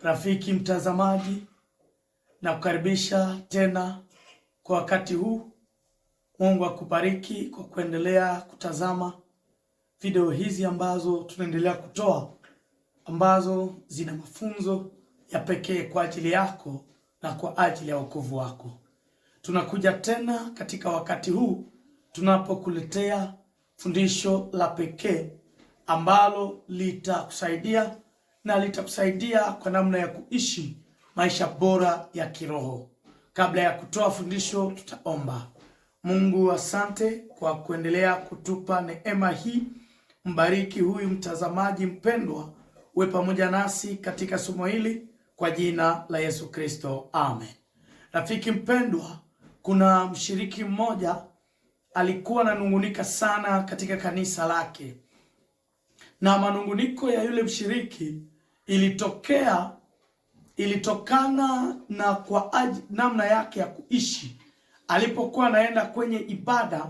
Rafiki mtazamaji, na kukaribisha tena kwa wakati huu. Mungu akubariki kwa kuendelea kutazama video hizi ambazo tunaendelea kutoa, ambazo zina mafunzo ya pekee kwa ajili yako na kwa ajili ya wokovu wako. Tunakuja tena katika wakati huu tunapokuletea fundisho la pekee ambalo litakusaidia na litakusaidia kwa namna ya kuishi maisha bora ya kiroho. Kabla ya kutoa fundisho, tutaomba. Mungu, asante kwa kuendelea kutupa neema hii. Mbariki huyu mtazamaji mpendwa, uwe pamoja nasi katika somo hili kwa jina la Yesu Kristo, amen. Rafiki mpendwa, kuna mshiriki mmoja alikuwa ananungunika sana katika kanisa lake, na manunguniko ya yule mshiriki ilitokana na kwa namna yake ya kuishi. Alipokuwa anaenda kwenye ibada,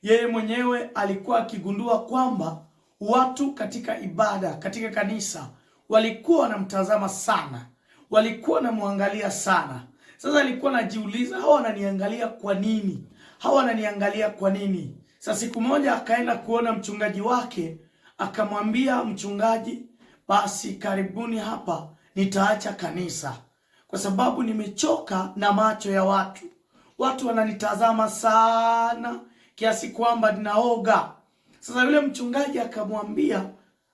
yeye mwenyewe alikuwa akigundua kwamba watu katika ibada, katika kanisa walikuwa wanamtazama sana, walikuwa wanamwangalia sana. Sasa alikuwa anajiuliza, hawa wananiangalia kwa nini? Hawa wananiangalia kwa nini? Sasa siku moja akaenda kuona mchungaji wake, akamwambia mchungaji, basi karibuni hapa nitaacha kanisa kwa sababu nimechoka na macho ya watu. Watu wananitazama sana kiasi kwamba ninaoga. Sasa yule mchungaji akamwambia,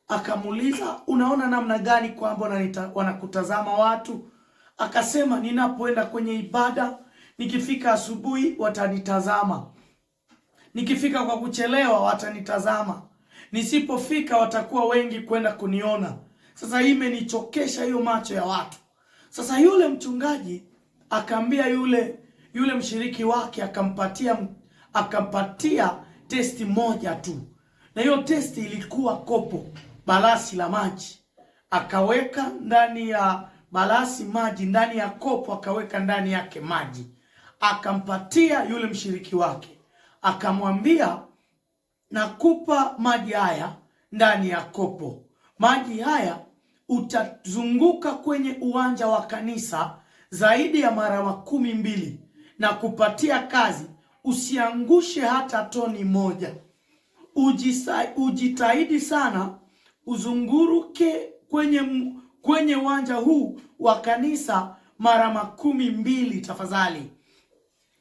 akamuuliza, unaona namna gani kwamba wanakutazama watu? Akasema, ninapoenda kwenye ibada, nikifika asubuhi watanitazama, nikifika kwa kuchelewa watanitazama, nisipofika watakuwa wengi kwenda kuniona. Sasa hii imenichokesha hiyo macho ya watu. Sasa yule mchungaji akaambia yule mshiriki wake, akampatia testi moja tu, na hiyo testi ilikuwa kopo balasi la maji, akaweka ndani ya balasi maji, ndani ya kopo akaweka ndani yake maji, akampatia yule mshiriki wake, akamwambia, nakupa maji haya ndani ya kopo, maji haya utazunguka kwenye uwanja wa kanisa zaidi ya mara 20 na kupatia kazi, usiangushe hata toni moja. Ujitahidi sana uzunguruke kwenye uwanja huu wa kanisa mara 20 tafadhali,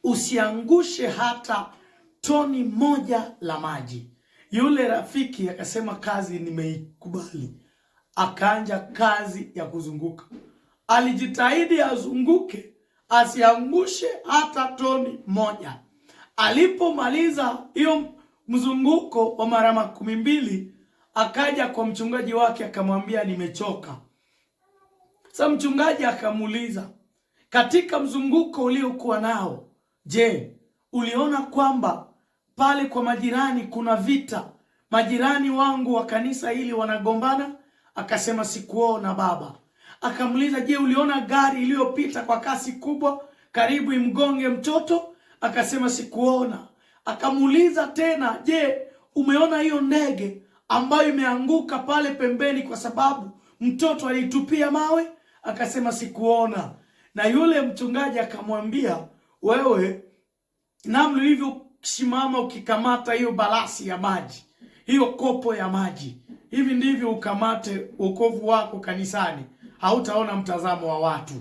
usiangushe hata toni moja la maji. Yule rafiki akasema, kazi nimeikubali. Akaanja kazi ya kuzunguka. Alijitahidi azunguke asiangushe hata toni moja. Alipomaliza hiyo mzunguko wa mara 20, akaja kwa mchungaji wake akamwambia, nimechoka. Sasa mchungaji akamuuliza, katika mzunguko uliokuwa nao, je, uliona kwamba pale kwa majirani kuna vita? Majirani wangu wa kanisa hili wanagombana? Akasema, sikuona baba. Akamuuliza, je, uliona gari iliyopita kwa kasi kubwa karibu imgonge mtoto? Akasema, sikuona. Akamuuliza tena, je, umeona hiyo ndege ambayo imeanguka pale pembeni kwa sababu mtoto aliitupia mawe? Akasema, sikuona. Na yule mchungaji akamwambia, wewe namna ulivyosimama ukikamata hiyo balasi ya maji, hiyo kopo ya maji, hivi ndivyo ukamate wokovu wako kanisani, hautaona mtazamo wa watu.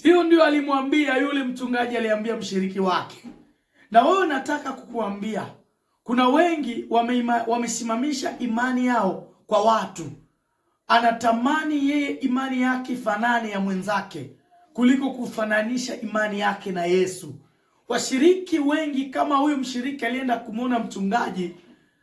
Hiyo ndio alimwambia yule mchungaji, aliambia mshiriki wake. Na wewe nataka kukuambia, kuna wengi wamesimamisha imani yao kwa watu. Anatamani yeye imani yake ifanane ya mwenzake kuliko kufananisha imani yake na Yesu. Washiriki wengi kama huyu mshiriki alienda kumwona mchungaji,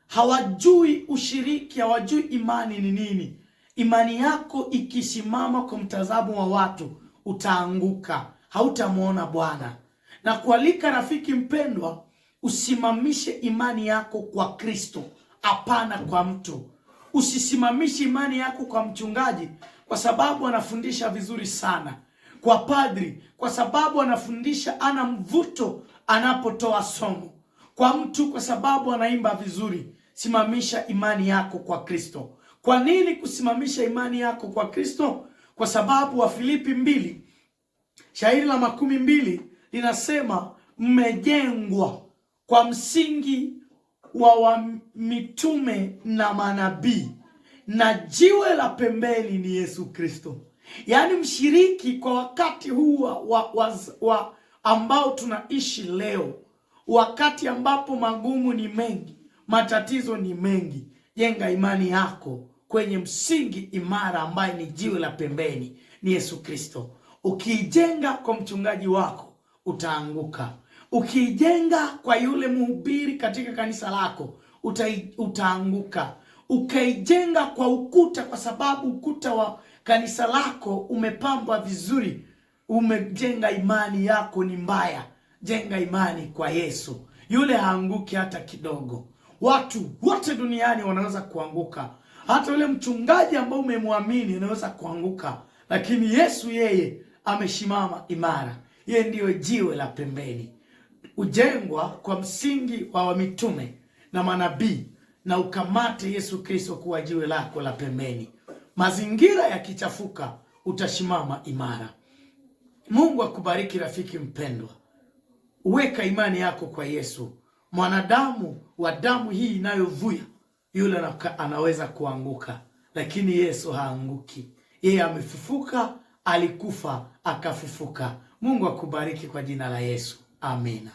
hawajui ushiriki, hawajui imani ni nini. Imani yako ikisimama kwa mtazamo wa watu, utaanguka, hautamwona Bwana. Na kualika rafiki mpendwa, usimamishe imani yako kwa Kristo, hapana kwa mtu. Usisimamishe imani yako kwa mchungaji kwa sababu anafundisha vizuri sana, kwa padri kwa sababu anafundisha, ana mvuto anapotoa somo, kwa mtu kwa sababu anaimba vizuri. Simamisha imani yako kwa Kristo. Kwa nini kusimamisha imani yako kwa Kristo? Kwa sababu Wafilipi 2 shairi la 20 linasema mmejengwa kwa msingi wa mitume na manabii na jiwe la pembeni ni Yesu Kristo. Yaani mshiriki, kwa wakati huu wa ambao tunaishi leo, wakati ambapo magumu ni mengi, matatizo ni mengi, jenga imani yako kwenye msingi imara ambaye ni jiwe la pembeni, ni Yesu Kristo. Ukiijenga kwa mchungaji wako utaanguka. Ukiijenga kwa yule mhubiri katika kanisa lako utaanguka. Ukaijenga kwa ukuta, kwa sababu ukuta wa kanisa lako umepambwa vizuri, umejenga imani yako ni mbaya. Jenga imani kwa Yesu, yule haanguki hata kidogo. Watu wote duniani wanaweza kuanguka, hata yule mchungaji ambao umemwamini anaweza kuanguka, lakini Yesu yeye amesimama imara. Yeye ndiyo jiwe la pembeni. Ujengwa kwa msingi wa mitume na manabii, na ukamate Yesu Kristo kuwa jiwe lako la pembeni. Mazingira yakichafuka, utasimama imara. Mungu akubariki rafiki mpendwa. Weka imani yako kwa Yesu. Mwanadamu wa damu hii inayovuja yule anaweza kuanguka, lakini Yesu haanguki. Yeye amefufuka, alikufa akafufuka. Mungu akubariki kwa jina la Yesu. Amina.